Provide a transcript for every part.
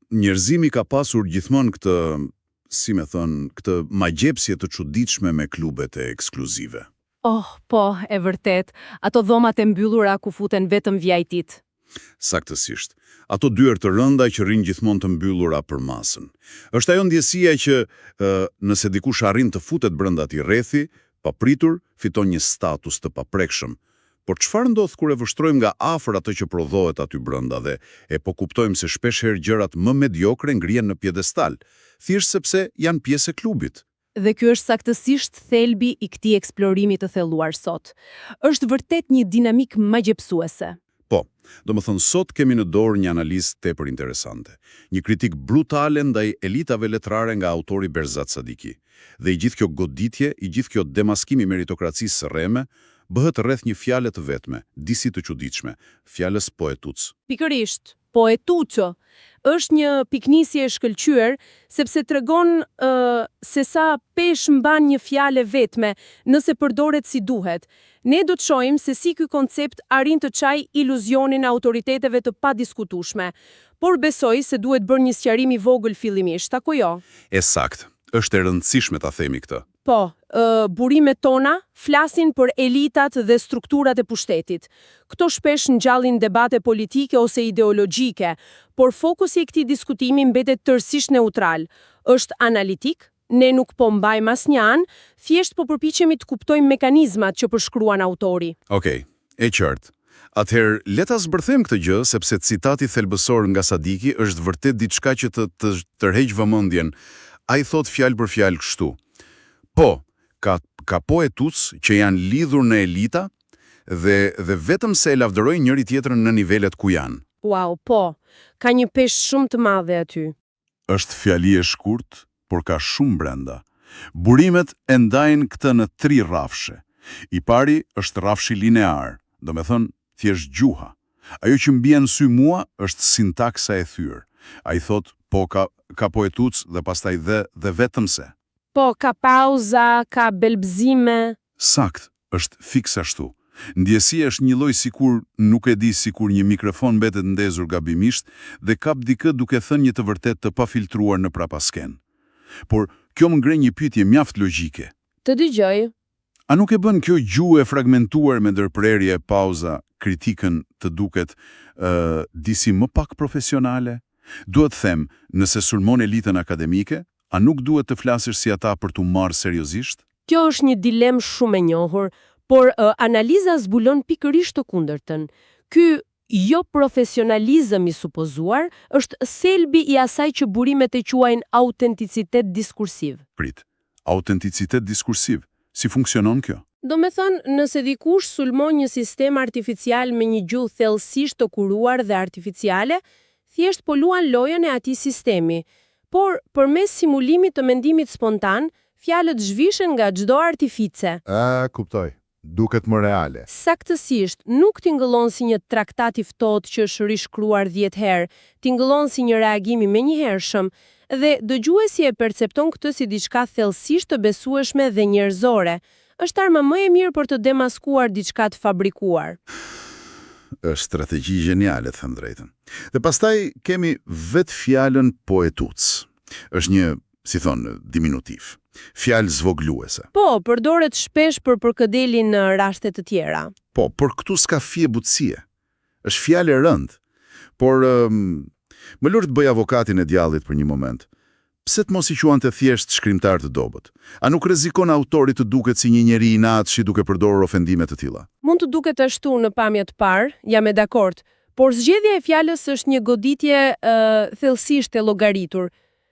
Njerëzimi ka pasur gjithmonë këtë, si me thënë, këtë magjepsje të çuditshme me klubet e ekskluzive. Oh, po, e vërtetë, ato dhomat e mbyllura ku futen vetëm VIP-t. Saktësisht. Ato dyer të rënda që rrinë gjithmonë të mbyllura për masën. Është ajo ndjesia që, ë, nëse dikush arrin të futet brenda atij rrethi, papritur, fiton një status të paprekshëm. Por çfarë ndodh kur e vështrojmë nga afër atë që prodhohet aty brenda dhe e po kuptojmë se shpesh herë gjërat më mediokre ngrihen në piedestal, thjesht sepse janë pjesë e klubit. Dhe ky është saktësisht thelbi i këtij eksplorimi të thelluar sot. Është vërtet një dinamikë magjepsuese. Po, domethënë sot kemi në dorë një analizë tepër interesante. Një kritikë brutale ndaj elitave letrare nga autori Berzat Sadiki. Dhe i gjithë kjo goditje, i gjithë kjo demaskim i meritokracisë së rreme, bëhet rreth një fjale të vetme, disi të çuditshme, fjalës poetuc. Pikërisht, poetuc. Është një pikënisje e shkëlqyer, sepse tregon ë se sa peshë mban një fjalë e vetme, nëse përdoret si duhet. Ne do të shohim se si ky koncept arrin të çajë iluzionin e autoriteteve të padiskutueshme. Por besoj se duhet bërë një sqarim i vogël fillimisht, apo jo? E saktë, është e rëndësishme ta themi këtë. Po, ë, burimet tona flasin për elitat dhe strukturat e pushtetit. Këto shpesh ngjallin debate politike ose ideologjike, por fokusi i këtij diskutimi mbetet tërësisht neutral. Është analitik, ne nuk po mbajmë asnjë anë, thjesht po përpiqemi të kuptojmë mekanizmat që përshkruan autori. Okej, e qartë. Atëherë, le ta zbërthejmë këtë gjë, sepse citati thelbësor nga Sadiki është vërtet diçka që të të tërheq vëmendjen. Ai thotë fjalë për fjalë kështu. Po, ka ka poetuc që janë lidhur në elita dhe dhe vetëm se e lavdërojnë njëri tjetrën në nivelet ku janë. Wow, po, ka një peshë shumë të madhe aty. Është fjali e shkurt, por ka shumë brenda. Burimet e ndajnë këtë në tri rrafshe. I pari është rrafshi linear, do me thënë thjesht gjuha. Ajo që më bie në sy mua është sintaksa e thyer. Ai thotë po ka ka poetuc dhe pastaj dhe dhe vetëm se. Po, ka pauza, ka belbëzime. Sakt, është fiks ashtu. Ndjesia është një lloj sikur, nuk e di, sikur një mikrofon mbetet ndezur gabimisht dhe kap dikë duke thënë një të vërtetë të pafiltruar në prapaskenë. Por kjo më ngre një pyetje mjaft logjike. Të dëgjoj. A nuk e bën kjo gjuhë e fragmentuar me ndërprerje e pauza kritikën të duket ë disi më pak profesionale? Duhet të them, nëse sulmon elitën akademike, a nuk duhet të flasësh si ata për t'u marrë seriozisht? Kjo është një dilemë shumë e njohur, por ë, analiza zbulon pikërisht të kundërtën. Ky jo profesionalizëm i supozuar është thelbi i asaj që burimet e quajnë autenticitet diskursiv. Prit. Autenticitet diskursiv. Si funksionon kjo? Do me thënë, nëse dikush sulmon një sistem artificial me një gjuhë thellësisht të kuruar dhe artificiale, thjesht po luan lojën e atij sistemi. Por, përmes simulimit të mendimit spontan, fjalët zhvishen nga çdo artifice. A, kuptoj. Duket më reale. Saktësisht, nuk tingëllon si një traktat i ftohtë që është rishkruar 10 herë, tingëllon si një reagim i menjëhershëm dhe dëgjuesi e percepton këtë si diçka thellësisht të besueshme dhe njerëzore. Është arma më e mirë për të demaskuar diçka të fabrikuar. Është strategji gjeniale, të them drejtën. Dhe pastaj kemi vetë fjalën poetuc. Është një, si thonë, diminutiv. Fjalë zvogluese. Po, përdoret shpesh për përkëdhelin në raste të tjera. Po, por këtu s'ka fije butësie. Është fjalë e rëndë. Por më lër të bëj avokatin e djallit për një moment. Pse të mos i quante thjesht shkrimtar të dobët? A nuk rrezikon autori të duket si një njeri i inatçi duke përdorur ofendime të tilla? Mund të duket ashtu në pamje të parë, jam e dakord, por zgjedhja e fjalës është një goditje ë thellësisht e llogaritur.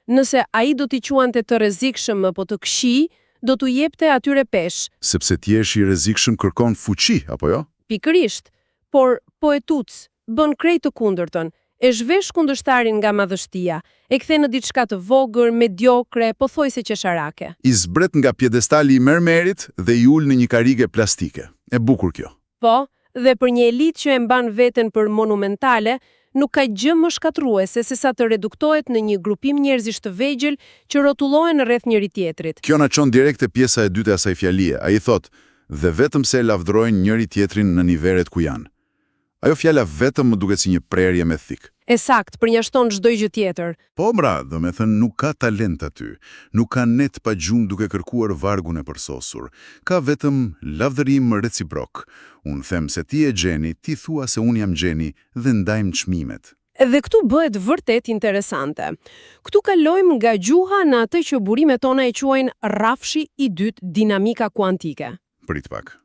Nëse ai do t'i quante të rrezikshëm apo të këqij, do t'u jepte atyre peshë. Sepse të jesh i rrezikshëm kërkon fuqi, apo jo? Pikërisht. Por poetuc bën krejt të kundërtën. E zhvesh kundërshtarin nga madhështia, e kthen në diçka të vogël, mediokre, pothuajse qesharake. I zbret nga piedestali i mermerit dhe i ul në një karige plastike. E bukur kjo. Po, dhe për një elitë që e mban veten për monumentale, nuk ka gjë më shkatërruese se sa të reduktohet në një grupim njerëzish të vegjël që rrotullohen rreth njëri tjetrit. Kjo na çon direkt te pjesa e dytë e asaj fjalie. Ai thotë, dhe vetëm se e lavdërojnë njëri tjetrin në nivelet ku janë. Ajo fjala vetëm më duket si një prerje me thikë. E saktë, përjashton çdo gjë tjetër. Po pra, do me thënë nuk ka talent aty, nuk ka net pa gjumë duke kërkuar vargun e përsosur. Ka vetëm lavdërim reciprok. Unë them se ti je gjeni, ti thua se unë jam gjeni dhe ndajmë çmimet. Dhe këtu bëhet vërtet interesante. Këtu kalojmë nga gjuha në atë që burimet tona e quajnë rrafshi i dytë dinamika kuantike. Prit pak.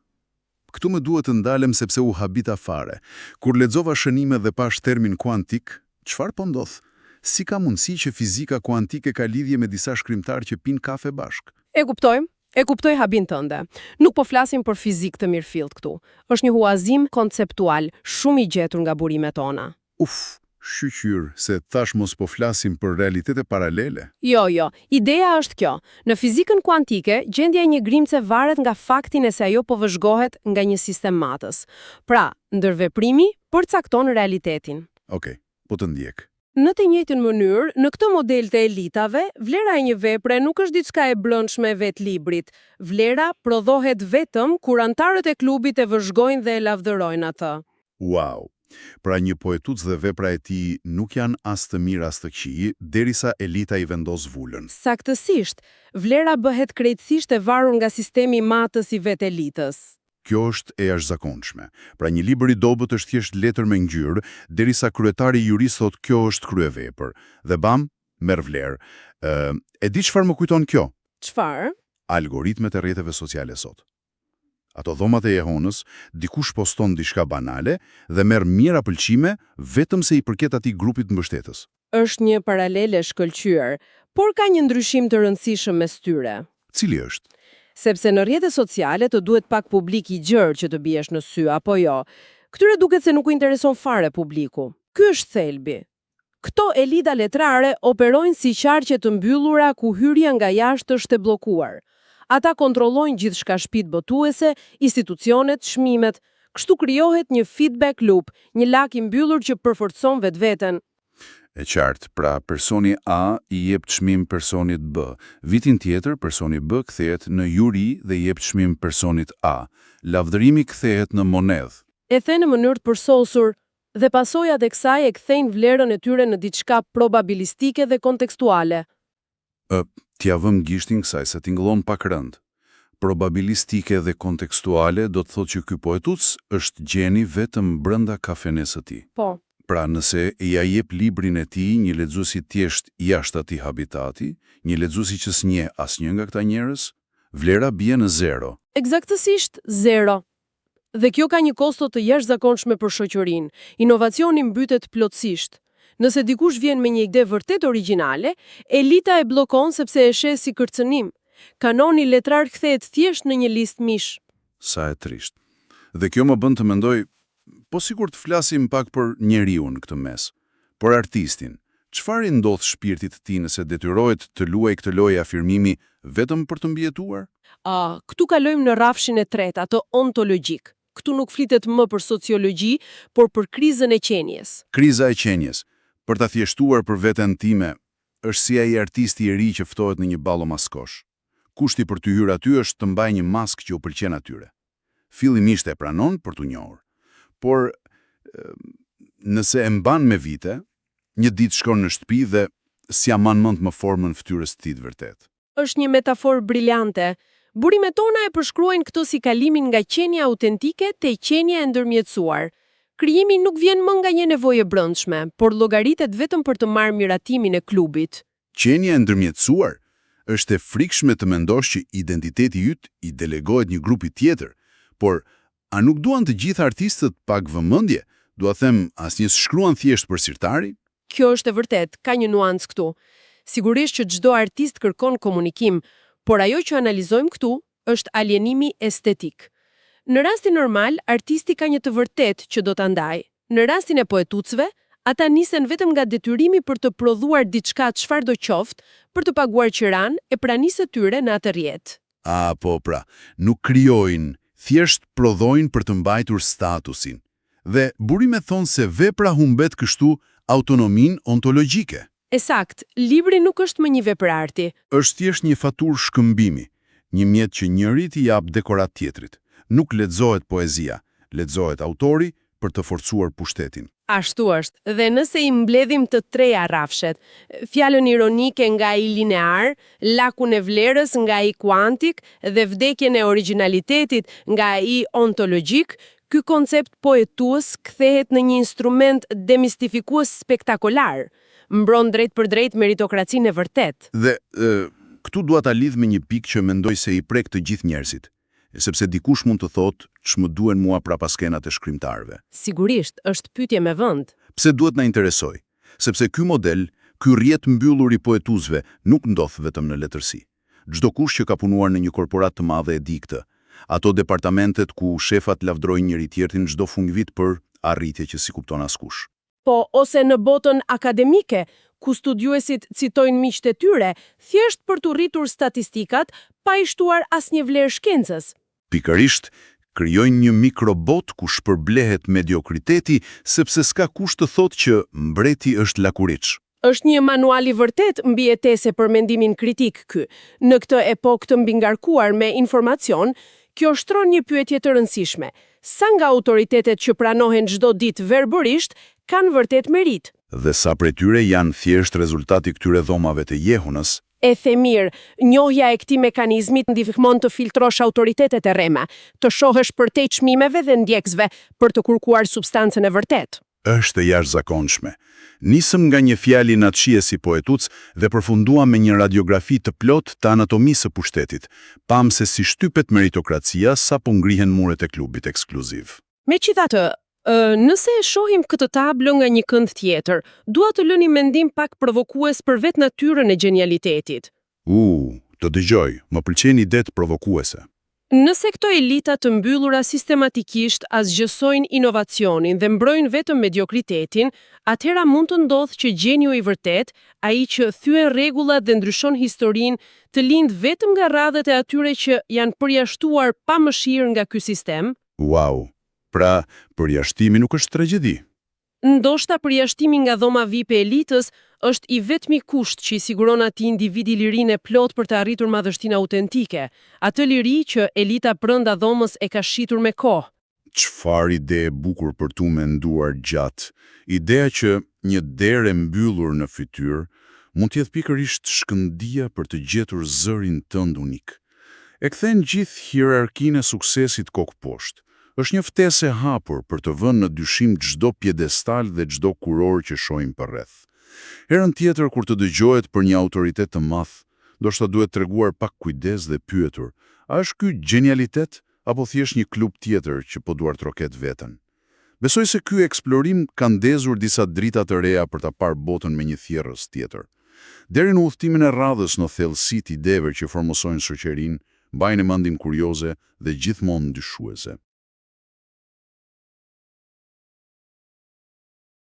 Këtu më duhet të ndalem sepse u habita fare. Kur lexova shënime dhe pash termin kuantik, çfarë po ndodh? Si ka mundësi që fizika kuantike ka lidhje me disa shkrimtarë që pinë kafe bashkë? E kuptojmë, e kuptoj habinë tënde. Nuk po flasim për fizikë të mirëfillt këtu. Është një huazim konceptual, shumë i gjetur nga burimet tona. Uf, shyqyr, se thash mos po flasim për realitete paralele. Jo, jo, ideja është kjo. Në fizikën kuantike, gjendja e një grimce varet nga fakti nëse ajo po vëzhgohet nga një sistem matës. Pra, ndërveprimi përcakton realitetin. Okej, po të ndjek. Në të njëjtën mënyrë, në këtë model të elitave, vlera e një vepre nuk është diçka e brendshme e vetë librit. Vlera prodhohet vetëm kur anëtarët e klubit e vëzhgojnë dhe e lavdërojnë atë. Wow! Pra një poetuc dhe vepra e tij nuk janë as të mirë as të këqij, derisa elita i vendos vulën. Saktësisht, vlera bëhet krejtësisht e varur nga sistemi matës i vetë elitës. Kjo është e jashtëzakonshme. Pra një libër i dobët është thjesht letër me ngjyrë, derisa kryetari i jurisë thotë kjo është kryevepër. Dhe bam, merr vlerë. Ë, e di çfarë më kujton kjo? Çfarë? Algoritmet e rrjeteve sociale sot. Ato dhomat e jehonës, dikush poston diçka banale dhe merr mijëra pëlqime vetëm se i përket atij grupit mbështetës. Është një paralele e shkëlqyer, por ka një ndryshim të rëndësishëm mes tyre. Cili është? Sepse në rrjete sociale të duhet pak publik i gjerë që të biesh në sy, apo jo. Këtyre duket se nuk u intereson fare publiku. Ky është thelbi. Këto elita letrare operojnë si qarqe të mbyllura ku hyrja nga jashtë është e bllokuar. Ata kontrollojnë gjithçka shtëpitë botuese, institucionet, çmimet. Kështu krijohet një feedback loop, një lak i mbyllur që përforcon vetveten. E qartë, pra personi A i jep çmim personit B. Vitin tjetër, personi B kthehet në juri dhe i jep çmim personit A. Lavdërimi kthehet në monedhë. E the në mënyrë të përsosur dhe pasojat e kësaj e kthejnë vlerën e tyre në diçka probabilistike dhe kontekstuale. Ë, t'ja vëm gishtin kësaj se tingëllon pak rënd. Probabilistike dhe kontekstuale do të thotë që ky poetuc është gjeni vetëm brenda kafenesë së tij. Po. Pra nëse ja jep librin e tij një lexuesi thjesht jashtë atij habitati, një lexuesi që s'njeh asnjë nga këta njerëz, vlera bie në zero. Eksaktësisht zero. Dhe kjo ka një kosto të jashtëzakonshme për shoqërinë. Inovacioni mbytet plotësisht. Nëse dikush vjen me një ide vërtet origjinale, elita e bllokon sepse e sheh si kërcënim. Kanoni letrar kthehet thjesht në një listë mish. Sa e trisht. Dhe kjo më bën të mendoj, po sikur të flasim pak për njeriun në këtë mes, për artistin. Çfarë i ndodh shpirtit të tij nëse detyrohet të luajë këtë lojë afirmimi vetëm për të mbijetuar? A, këtu kalojmë në rrafshin e tretë, atë ontologjik. Këtu nuk flitet më për sociologji, por për krizën e qenies. Kriza e qenies, për ta thjeshtuar për veten time, është si ai artisti i ri që ftohet në një ballo maskosh. Kushti për të hyrë aty është të mbajë një maskë që u pëlqen atyre. Fillimisht e pranon për t'u njohur. Por e, nëse e mban me vite, një ditë shkon në shtëpi dhe s'ja mban mend më formën fytyrës të tij të vërtetë. Është një metaforë brillante. Burimet tona e përshkruajnë këtë si kalimin nga qenia autentike te qenia e ndërmjetësuar. Krijimi nuk vjen më nga një nevojë e brendshme, por llogaritet vetëm për të marrë miratimin e klubit. Qenia e ndërmjetësuar është e frikshme të mendosh që identiteti yt i delegohet një grupi tjetër, por a nuk duan të gjithë artistët pak vëmendje? Dua them, asnjë s'shkruan thjesht për sirtari? Kjo është e vërtetë, ka një nuancë këtu. Sigurisht që çdo artist kërkon komunikim, por ajo që analizojmë këtu është alienimi estetik. Në rastin normal, artisti ka një të vërtetë që do ta ndajë. Në rastin e poetucëve, ata nisen vetëm nga detyrimi për të prodhuar diçka çfarëdo qoftë, për të paguar qiranë e pranisë së tyre në atë rrjet. A, po pra, nuk krijojnë, thjesht prodhojnë për të mbajtur statusin. Dhe burimet thonë se vepra humbet kështu autonominë ontologjike. E saktë, libri nuk është më një vepër arti. Është thjesht një faturë shkëmbimi, një mjet që njëri t'i jap dekorat tjetrit. Nuk lexohet poezia, lexohet autori, për të forcuar pushtetin. Ashtu është, dhe nëse i mbledhim të treja rrafshet, fjalën ironike nga ai linear, lakun e vlerës nga ai kuantik dhe vdekjen e originalitetit nga ai ontologjik, ky koncept poetues kthehet në një instrument demistifikues spektakolar, mbron drejt për drejt meritokracinë e vërtet. Dhe e, këtu dua ta lidh me një pikë që mendoj se i prek të gjithë njerëzit, sepse dikush mund të thotë ç'më duhen mua prapaskenat e shkrimtarëve. Sigurisht, është pyetje me vend. Pse duhet na interesoj? Sepse ky model, ky rrjet mbyllur i poetuesve nuk ndodh vetëm në letërsi. Çdo kush që ka punuar në një korporat të madhe e di këtë. Ato departamentet ku shefat lavdrojnë njëri tjetrin çdo fundvit për arritje që si kupton askush. Po, ose në botën akademike, ku studiuesit citojnë miqtë e tyre, thjesht për të rritur statistikat, pa i shtuar asnjë vlerë shkencës. Pikërisht, krijojnë një mikrobot ku shpërblehet mediokriteti, sepse s'ka kush të thotë që mbreti është lakuriç. Është një manual i vërtet mbijetese për mendimin kritik ky. Në këtë epokë të mbingarkuar me informacion, kjo shtron një pyetje të rëndësishme. Sa nga autoritetet që pranohen çdo ditë verbërisht kanë vërtet merit? Dhe sa prej tyre janë thjesht rezultati i këtyre dhomave të jehunës, E the mirë, njohja e këtij mekanizmi ndihmon të filtrosh autoritetet e rreme, të shohësh përtej çmimeve dhe ndjekësve për të kërkuar substancën e vërtetë. është e jashtëzakonshme. Nisëm nga një fjali Nietzsche si poetuc dhe përfunduam me një radiografi të plotë të anatomisë së pushtetit. Pam se si shtypet meritokracia sapo ngrihen muret e klubit ekskluziv. Megjithatë, nëse e shohim këtë tablo nga një kënd tjetër, dua të lë një mendim pak provokues për vetë natyrën e genialitetit. U, të dëgjoj, më pëlqejnë idetë provokuese. Nëse këto elita të mbyllura sistematikisht asgjësojnë inovacionin dhe mbrojnë vetëm mediokritetin, atëhera mund të ndodhë që gjeniu i vërtet, ai që thyen rregullat dhe ndryshon historinë, të lind vetëm nga radhët e atyre që janë përjashtuar pa mëshirë nga ky sistem? Wow. Pra, përjashtimi nuk është tragjedi. Ndoshta përjashtimi nga dhoma VIP e elitës është i vetmi kusht që i siguron atij individi lirinë e plotë për të arritur madhështinë autentike, atë liri që elita brenda dhomës e ka shitur me kohë. Çfarë ide e bukur për tu menduar gjatë. Ideja që një derë e mbyllur në fytyrë mund të jetë pikërisht shkëndija për të gjetur zërin tënd unik. E kthen gjithë hierarkinë e suksesit kokë poshtë. Është një ftesë e hapur për të vënë në dyshim çdo piedestal dhe çdo kurorë që shohim përreth. Herën tjetër kur të dëgjohet për një autoritet të madh, ndoshta duhet treguar pak kujdes dhe pyetur, a është ky genialitet apo thjesht një klub tjetër që po duartroket veten? Besoj se ky eksplorim ka ndezur disa drita të reja për ta parë botën me një thjerrës tjetër. Deri në udhëtimin e radhës në thellësitë ideve që formosojnë shoqërinë, mbajnë mendjen kurioze dhe gjithmonë dyshuese.